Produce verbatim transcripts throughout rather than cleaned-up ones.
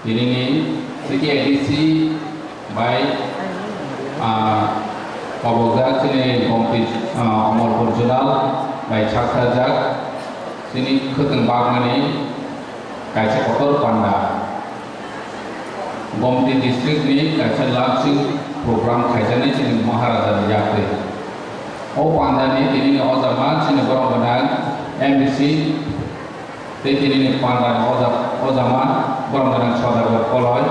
Tinini C T A D C bai, ah, kobokjak chini Gomti, ah, Omorpur Zonal bai sakchajak chini khwtwng bagmani kaisa kotor panda. Gomti district ni kaisa launching program khaijaknai chini Maharaja ni yaktwi. O panda ni tini ni o jaga chini borok gwnang M D C tei tini ni panda ni o jaga, o jaga borok gwnang Sodagar Koloi.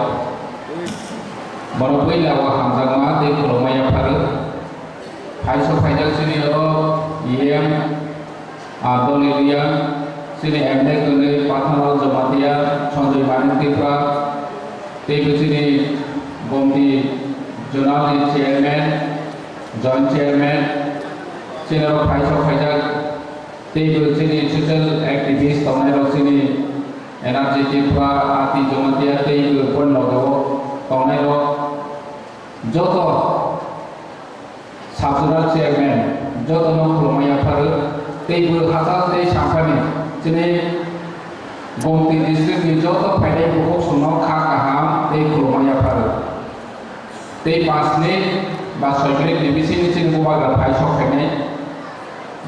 Borok puila o hamjakma tei khulumma yapharo. Phaisok phaijak chini oro E M Adol Iliya, chini M L A kwrwi Pathanlal Jamatia, Sanjoy Manik Tripura, tei bo chini Gomti Zonal ni Chairman, Joint Chairman, chini rok phaisok phaijak, tei bo chini social activist tongnai rok chini N R G Tripura, Ati Jamatia, tei bo Bonno tongnai rok joto Sub-zonal chairman jotono khulumma yapharo, tei bo hachal tei samphani chini Gomti district ni joto phainai bukhuk songno kha kaham tei khulumma yapharo. Tei panch minute ba soi minute ni bisingni chini bubagra phai sok phainai.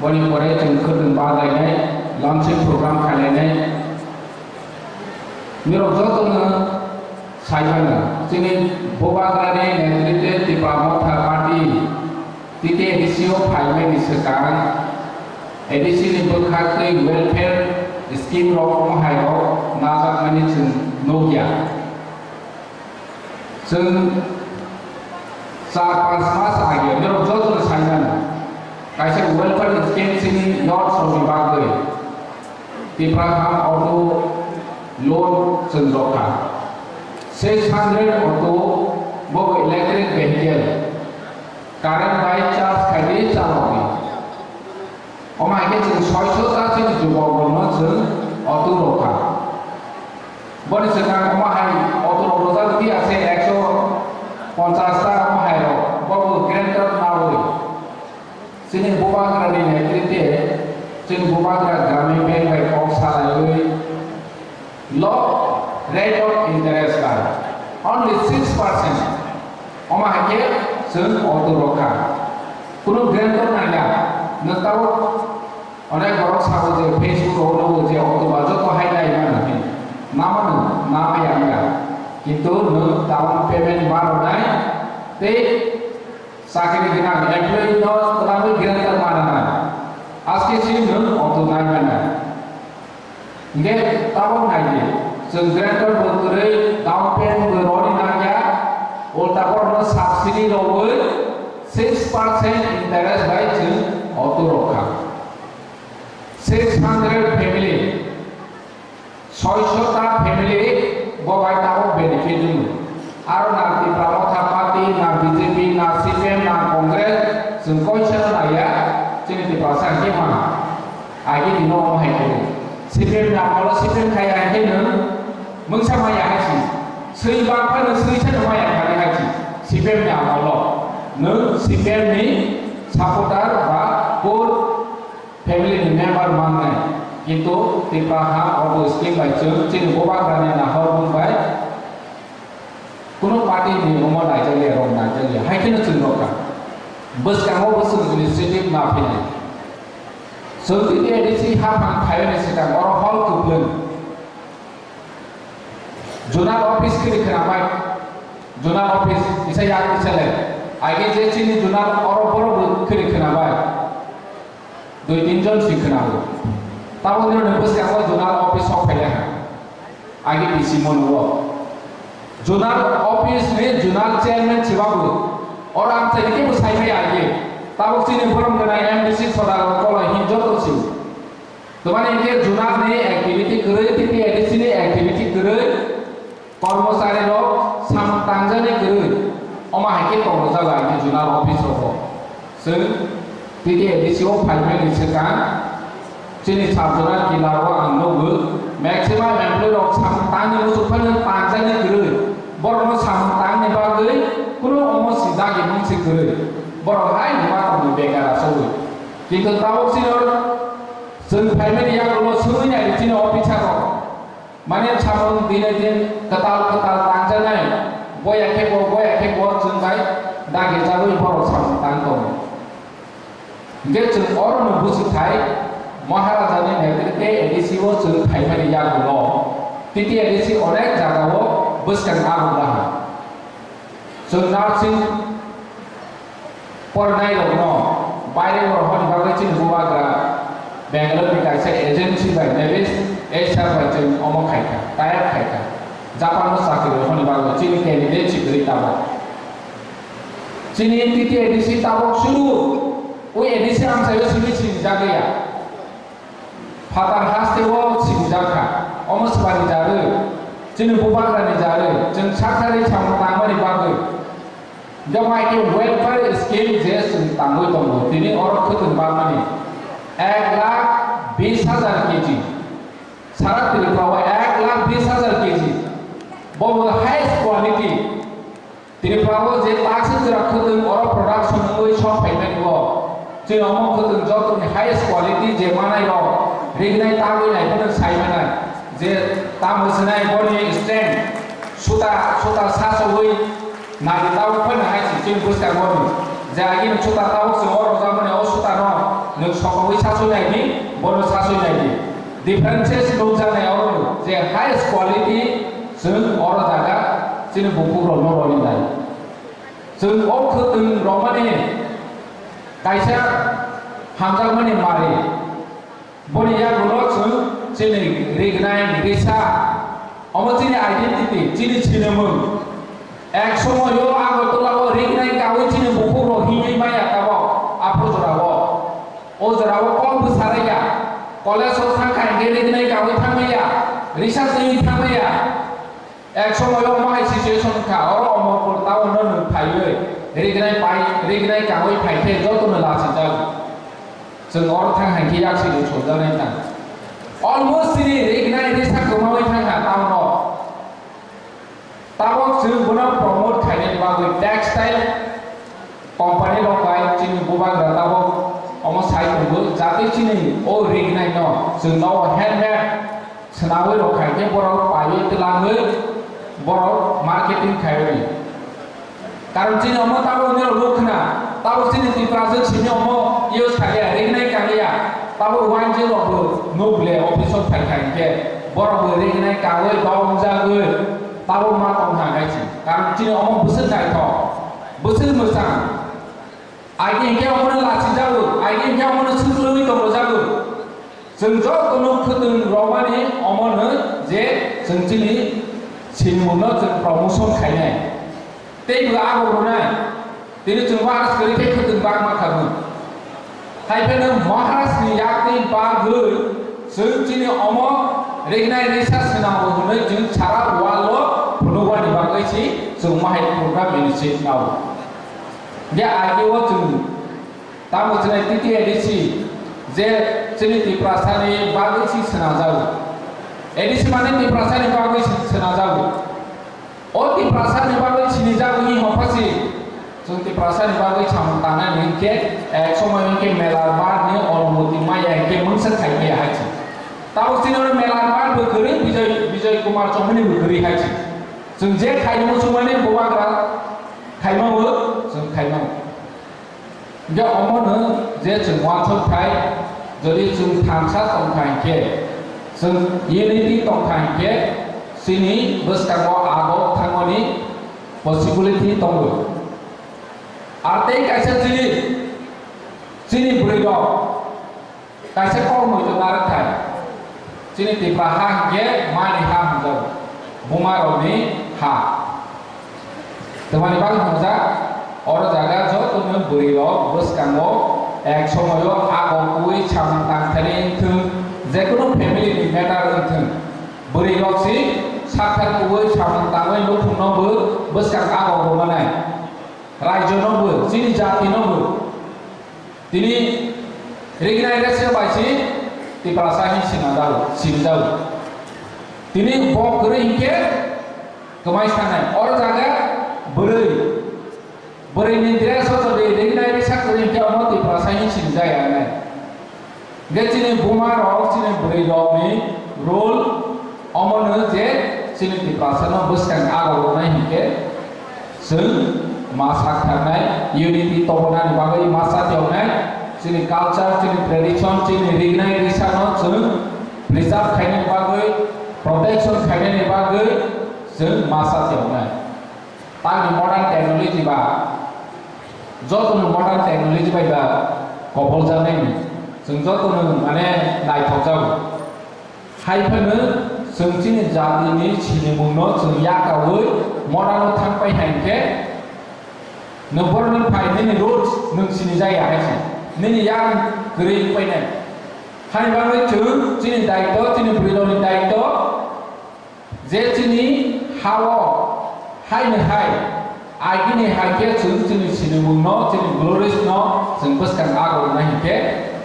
Boni pore chwng khwtwng baglainai, launching program khailainai. Norok jotono sai mano, chini bubagrani netrite Tipra Motha Party T T A D C o phaimani swkang A D C ni bwkhaktwi welfare scheme rok omo hai rok najakmani chwng nukya. Chwng char panch mas age norok jotono sai mano, kaisa welfare scheme chini youth rokni bagwi. Tipra ham auto loan chwng rokha. Six hundred auto bo electric vehicle. Current bai charge khaidi chalokdi. Omo hai khe chwng soiso ta chini jubok rokno chwng auto rokha. Boni swkang omo hai auto rok rojak di ase ekso ponchas ta omo hai rok. Bo bo guarantor nawi. Chini bubagrani netrite, chini bubagra Gramin Bank bai kok salaiwi low rate of interest bai only six percent. Omo hai khe chwng auto rokha. Kunu guarantor nangya, nwng tabuk onek borok sabo je Facebook rok nugo je auto ba joto hai nai mano hin. Namano, namaya wngya. Kintu nwng down payment ma rwnai tei Chakri gwnang employee no kwlangwi guarantor ma nangnai. Aske si nwng auto nai mano. Hinkhe tabok nai di, chwng guarantor bo kwrwi, down payment bo rwni nangya, ulta borokno subsidy rwwi six percent interest bai chwng auto rokha. Six hundred family. Soiso ta family bo bai tabok benefit wngwi. Aro na Tipra Motha Party, na B J P, na C P M, na Congress, chwng koisa no naiya, chini Tiprasa hinkhe ma. Agi dino omo hai khe. C P M ni amolo C P M khai hai khe nwng mungsa maya hai si. Swi bang phano swi sano maya khai hai si. C P M ni amolo. Nwng C P M ni supporter ba vote Family ni member mangnai, kintu Tipra ha obo scheme bai chwng chini bubagrani nahor mung bai kunu party ni omo naijakya, rok naijakya, hai kheno chwng rokha. Bwskango bo chwng initiative ma phinai. Chwng T T A D C haphang khaiyani swkang oro hall kwplwng. Zonal office khiri khwnabai, zonal office kisa yak kisa le. Age je chini zonal oro borok bo khiri khwnabai. Dui tin jon si khwnago. Tabok nini bwskango zonal office sok phai ha. Age D C mono o. Zonal office ni zonal chairman sibabu. Oro ang sai dike bo sai maya age. Tabok chini borom gwnang M D C soda kolai hin joto si. Tomani hinkhe zonal ni activity kwrwi, T T A D C ni activity kwrwi, kormochari rok samung tangjani kwrwi, omo hai khe tongjago hinkhe zonal office rogo. Chwng T T A D C o phaimani swkang chini sub zonal kila o ang nukgo, maximum employee rok samung tangni muchung phano tangjani kwrwi, borokno samung tangni bagwi kunu omo sijak emon se kwrwi, borok hai numa tongwi bekar achogwi. Kintu tabuk chini Chwng phaimani yagulo swngwi nai chini officer rok. Mane samung dinai din kwtal kwtal Hingke chwng oro no buji thai, Maharaja ni netritwe A D C o chwng phaimani yagulo, T T A D C onek jaga o bwskang abuk laha. Chwng nursing pornai rokno baire borok hwnwi bagwi chini bubagra Bangalore ni kaisa agency bai, maybe H R bai chwng omo khaikha, tie up khaikha. Japan o chakri rok hwnwi bagwi chini candidate si kwrwi tabok. Chini T T A D C tabok suru, o A D C amchaio simi sinijak ya. Phatar haste o sinijak kha. Omo swkang ni jarwi, chini bubagra ni jarwi, chwng sak sak ri samung tangmani bagwi. Joma khe welfare scheme je chwng tangwi tongo, tini oro khwtwng bakmani ek lakh bis hajar K G. Sara Tripura o ek lakh bis hajar K G. Bo bo highest quality. Tripura o je taksi jora khwtwng oro production wngwi sok phaimani o. Chini omo khwtwng jotoni highest quality je manai rok, rignai tagwi nai phano sai manai. Je tamo sinai boni stand, suta, suta sasogwi nadi tabuk phano hai si chini bwskango ni. Je agini suta tabuk chwng o rwjakmani o suta no nwng sokogwi sasoi nai di, bono sasoi nai di. Differences nukjaknai oro je highest quality chwng oro jaga chini buphuk rokno roni nai. Chwng o khwtwng romani kaisa hamjakmani mari. Boni yagulo chwng chini rignai risa. Omo chini identity, chini sinimung. Ek somoyo Agartala o rignai kawi chini buphuk rok himwi maya tabok aphuru jorao. O jorao kok bwsaraiya. College o thangkha hingke rignai kawi thangmaya. Risa twi thangmaya. Ek somoyo omo hai situation wngkha, oro Omorpur town no nwng phaiwi rignai pai, rignai kawi phaikhe jotono lachijago. Chwng oro thang hai khe yaksi rw sokjaknai ta. Almost chini rignai risa kwmawi thangkha town o. Tabok chwng bono promote khainani bagwi textile company rok bai chini bubagra tabok omo sai tongo, jatwi chini o rignai no chwng nogo handmade Swnamwi rok khai khe borok paiwi twlangwi borok marketing khaiwi. Karon chini omo tabuk nini rok khna, tabuk chini Tiprasa simi omo use khaliya, rignai kaliya, tabuk uansuk rok bo nuk le office o phai khai khe borok bo rignai kagwi dong jagwi tabuk ma tong ha khai si. Karon chini omo bwswk naithok, bwswk mwchang. Aini hingke omono lachijago, aini hingke omono swkluwi tongjago. Chwng jotono khwtwng romani omono je chwng chini sinimungno chwng promotion khainai. Tei bo abo rwnai. Tini chwng Maharaj kwrwi khe khwtwng bakma khago. Hai phano Maharaj ni yakni bagwi chwng chini omo rignai risa swnamwi hwnwi chwng sara wall o phunukmani bagwi si chwng mahai program initiate nao. Hingke aike o chwng tamo chwng T T A D C je chini Tiprasa ni bagwi si swnamjago. A D C mane Tiprasa ni bagwi si swnamjago. O Tiprasa ni bagwi sinijago ni hopha si. Chwng Tiprasa ni bagwi samung tangnai ni hingke, eh, somoi hingke Melarbar ni onumoti maya hingke mungsa khai maya hai si. Tamo chini oro Melarbar bo kwrwi Bijoy, Bijoy Kumar Chongmani bo kwrwi hai si. Chwng je khai muchungmani bubagra khaima bo chwng khaima. Hingke omono je chwng uansuk khai, jodi chwng thansa tongkha hinkhe, chwng unity tongkha hinkhe, chini bwskango abo thangmani possibility tongo. Ar tei kaisa chini, chini bwrwi rok, kaisa kok muitu narwk thai. Chini Tipra ha hinkhe mani ha hwnjago. Buma rokni ha. Tamani bagwi hwnjak, oro jaga jotono bwrwi rok bwskango ek somoyo ha kok kuwi samung tang thani wngthwng, jekunu family ni matter wngthwng. Bwrwi rok si sakthar kuwi samung tangwi nukhungno bo bwskang ha kok rwmanai. Raijo no bo, chini jati no bo. Tini rignai resa bai si Tiprasa hin sina dao, sini dao. Tini bo kwrwi hinkhe kwmai sanai. Oro jaga bwrwi. Bwrwi ni dress o jodi rignai resa kwrwi hinkhe omo Tiprasa hin sini jaya nai. Hingke chini buma rok, chini bwrwi rok ni role omo no je chini Tiprasa no bwskang aro rwnai hinkhe chwng ma sak tharnai, unity tongna ni bagwi ma sa tiyoknai. Chini culture, chini tradition, chini rinai risano chwng preserve khainani bagwi, protection khainani bagwi chwng masa tei wngnai. Tamni modern technology ba, jotono modern technology bai ba koboljaknai, chwng jotono mane naithokjago. Hai phano chwng chini jatini sinimungno chwng yakaui modern-o thang pai hai khe, nwng borokni phai nini roots nwng sinijaya hai se, nini yang kwrwi wngpainai. Hai bagwi chwng chini daitw, chini bwrwirokni daitw, je chini ha-o haino hai, agini hai khe chwng chini sinimungno, chini glories-no chwng bwskang ago rwnai hinkhe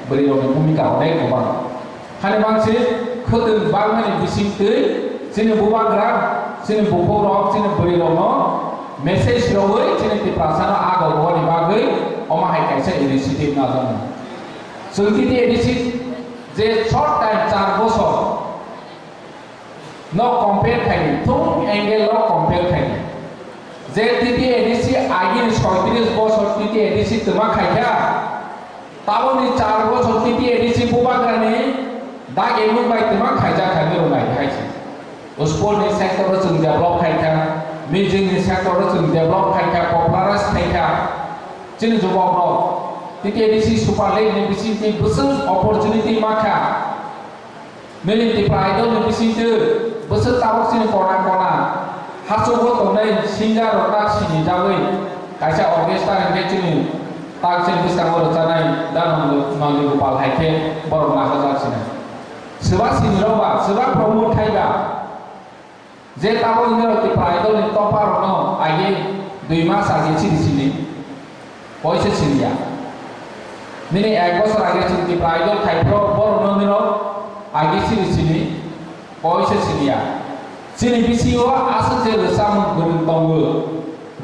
bwrwirokni bhumika onek kwbang. Hani mangsi khwtwng bangmani bisingtwi chini bubagra, chini buphukrok, chini bwrwirokno message rwui chini Tiprasano ago rwani bagwi omo hai kaisa initiative najaknai. Chwng titi initiative je short time char bosor no compare khaidi, thung angle-o compare khaidi. Je T T A D C agini soitris bosor T T A D C twma khaikha, taboni char bosor T T A D C bubagrani dagimung bai twma khaijak khainwi rwnai hai se. Sports-ni sector-o chwng develop khaikha, music-ni sector-o chwng develop khaikha, popularize khaikha. Chini jubokrok T T A D C Super League-ni bisingtwi bwswk opportunity mankha. Nini Tipra Idol ni bisingtwi bwswk tabuk chini kona kona hachugo tongnai singer rok tak sini jagwi kaisa orchestra hinkhe chini tak chini bwskango rwchanai da Nandi, Nandi Gopal hai khe borok nahajak sini. Swba sini rok ba, swba promote khai ba. Je tabuk nini rok Tipra Idol ni topper rokno agi dui mas agi chiri sini, koise siniya. Nini ek bosor age chini Tipra Idol khai phro borokno nini rok agi chiri sini, koise siniya. Chini bisingo aswk je rwchapmung kwrwng tongo,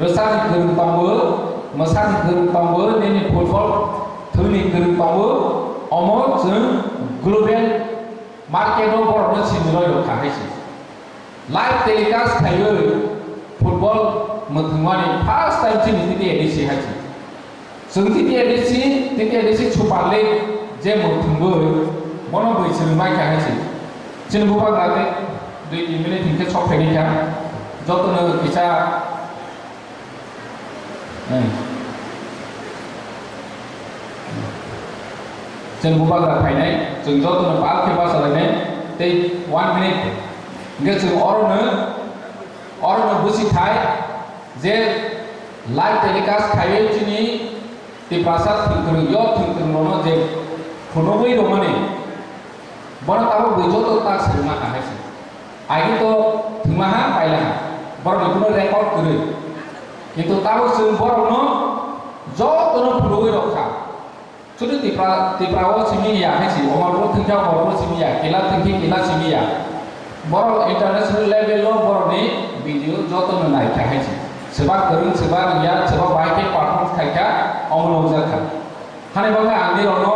rwchani kwrwng tongo, mwsani kwrwng tongo, nini football thwngni kwrwng tongo, omo chwng global market-o borokno sini roi rwkha hai se. Live telecast khaiwi football mwthwngmani first time chini T T A D C hai se. Chwng T T A D C, T T A D C Super League je mwthwngwi bono bui chwng maikha hai se. Chini bubagra tei dui tin minute hinkhe sok phaini kha. Jotono kisa Hmm. Chwng bubagra phainai, chwng jotono pal khe bachalainai, tei one minute. Hinkhe chwng orono, orono bwswi thai je live telecast khaiwi chini Tiprasa thwngkwrwng, yo thwngkwrwng rokno je phunugwi rwmani, bono tabuk bui joto tak swrwngma kha hai se. Agi to thwngma ha, paila ha. Borokni kuno record kwrwi. Kintu tabuk chwng borokno jotono phunugwi rwkha. Chutu Tipra, Tipra o simi ya hai se, Omorpur thwngkha, Omorpur simi ya, Kila thwngkhe, Kila simi ya. Borok international level o borokni video jotono naikha hai se. Swbak kwrwng, swbak ya, swbak bahai khe performance khaikha, omo nukjakha. Hani bagwi ang nirokno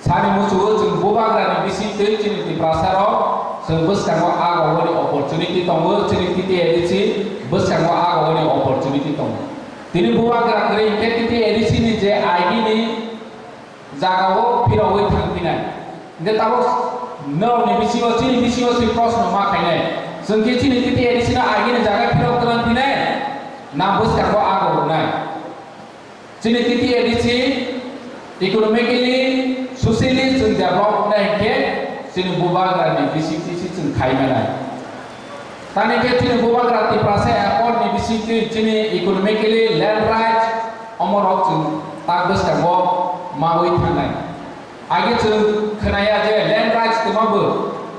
sani muchungo chwng bubagrani bisingtwi chini Tiprasarok chwng bwskango agogoni opportunity tongo, chini T T A D C bwskango agogoni opportunity tongo. Tini bubagra kwrwi hinkhe T T A D C ni je agini jagao phirogwi thangphinai. Hinkhe tabuk norokni bisingo, chini bisingo se proshno ma khainai. Chwng khe chini T T A D C no agini jaga phirok twlang phinai, na bwskango ago rwnai? Chini T T A D C economically, socially chwng develop wngnai hinkhe chini bubagrani bisingtwi se chwng khai manai. Tamni khe chini bubagra Tiprasa Accord ni bisingtwi chini economically land rights omorok chwng tak bwskango maui thangnai. Age chwng khnaya je land rights twma bo,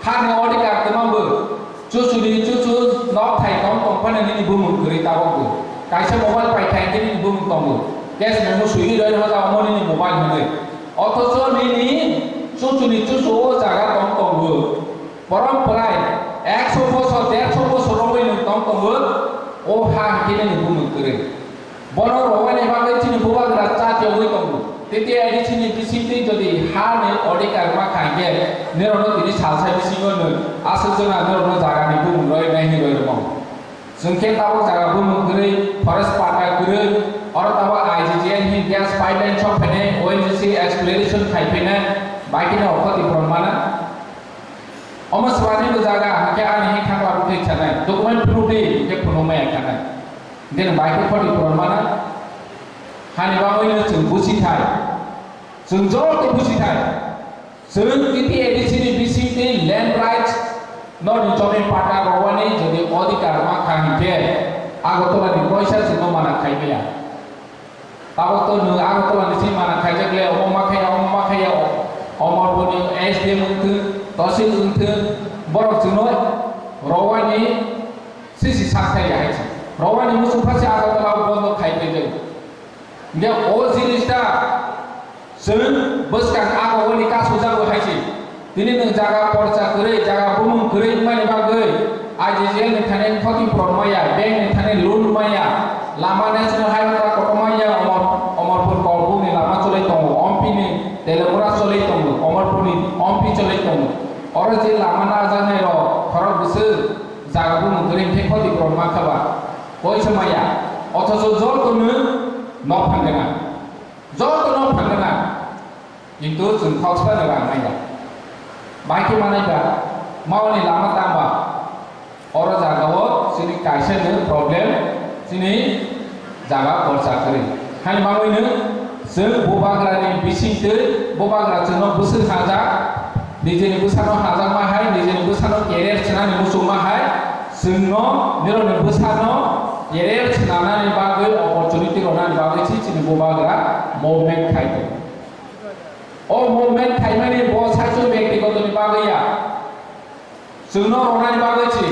hani odhikar twma bo, chuchuni chuchu nok thai tong tong phano nini bumung kwrwi tabok bo. Kaisa mobile pai thai khe nini bumung tongo. Cash memo sui roi no jao mo nini mobile hwnwi. Othocho nini chuchuni chuchu o jaga tong tongo. Borom prai ekso bosor, derso bosor romwi nwng tong tongo. O ha hwnkhe nini bumung kwrwi. Bono rwmani bagwi chini bubagra cha tiyogwi tongo. T T A D C ni bisingtwi jodi ha ni odhikar ma kha hinkhe, nirokno tini salsa bisingo nwng aswk jona nirokno jagani bumung roi nai hinwi rwmao. Chwng khe tabuk jaga bumung kwrwi, forest patta kwrwi, oro tabuk I G G N hin gas pipeline sok phainai, O N G C khai phainai, bai kheno khoti phuron mana. Omo swbani bo jaga hwnkhe ani hini khangla bwtwi sanai, document phunuk di hwnkhe phunuk maya khanai. Hwnkhe bai khe khoti phuron mana. Hani bagwino chwng busi thai. Chwng joto busi thai. Chwng T T A D C ni bisingtwi land rights no ni jomi patta rwani jodi odhikar ma kha hwnkhe Agartala ni koisa chwngno mana khai maya. Tabuk to nwng Agartala ni simi mana khaijak le, omo ma khaiya, omo ma khaiya, o-, Omorpur ni S D M wngthwng, Tahsil wngthwng, borok chwngno rowani sisi sak thai ya hai se. Rowani muchung phasi Agartala o bondo khai phaijak. Hingke o jinis ta chwng bwskang agogoni kasu jago hai se. Tini nwng jaga porsa kwrwi, jaga bumung kwrwi wngmani bagwi I G G L ni thani khoti phuron maya, bank ni thani loan maya, lama national highway ta kotor maya, Omor-, Omorpur Kolbung ni lama cholai tongo, Ompi ni Telengura cholai tongo, Omorpur ni Ompi cholai tongo. Oro je lama najaknai rok khorok bwswk jaga bumung kwrwi hwnkhe khoti phuron ma kha ba? Koisa maya, othocho joto nwng nok phang gana. Joto nok phang gana. Kintu chwng khok sano rang nai ya. Bai khe manai ba, maoni lama tang ba. Oro jaga o chini kaisa no problem, chini jaga porsa kwrwi. Hani bagwi no chwng bubagra ni bising twi bubagra chwngno bwswk hajak, nijeni bwsano hajak ma hai, nijeni bwsano career chinani muchung ma hai, chwngno nirokni bwsano career chinanani bagwi opportunity rwnani bagwi si chini bubagra movement khai tongo. O movement khaimani bo saichung bektikoto ni bagwi ya. Chwngno rwnani bagwi si.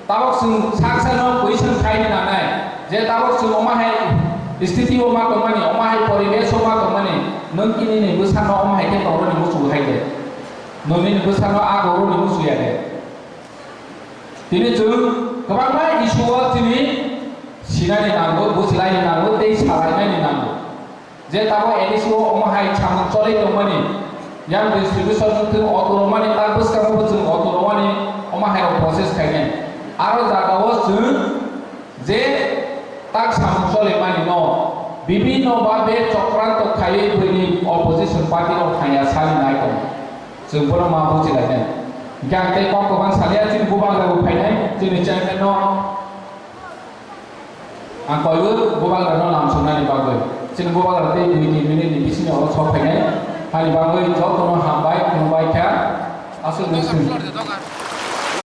Tabok chwng sak sakno question khaini nanai. Je tabok chwng omo hai sthiti o ma tongmani, omo hai poribesh o ma tongmani, nwng kini ni bwsano omo hai khe tongrwni muchungo hai de. Nwnini bwsano a goroni muchung ya de. Tini chwng kwbangma issue o chini sinani nango, bujlaini nango, tei salainani nango. Je tabok A D C o omo hai samung cholai tongmani, yang distribution wngthung auto romani, tak bwskango bo chwng auto romani, omo hai rok process khainai. Aro jaga o chwng je tak samung cholaimani no bibhinno bhabe chokranto khaiwi buini opposition party rok thangya sani nai tongo. Chwng bono ma bujilainai. Hingkhe ang tei kok kwbang salia chini bubagra bo phainai, chini chairman no. Ang koiwi bubagrano lamsoknani bagwi. Chini bubagra tei dui tin minute ni bisingo oro sok phainai. Hani bagwi jotono hambai, khulumbai kha. Aswk ni swng.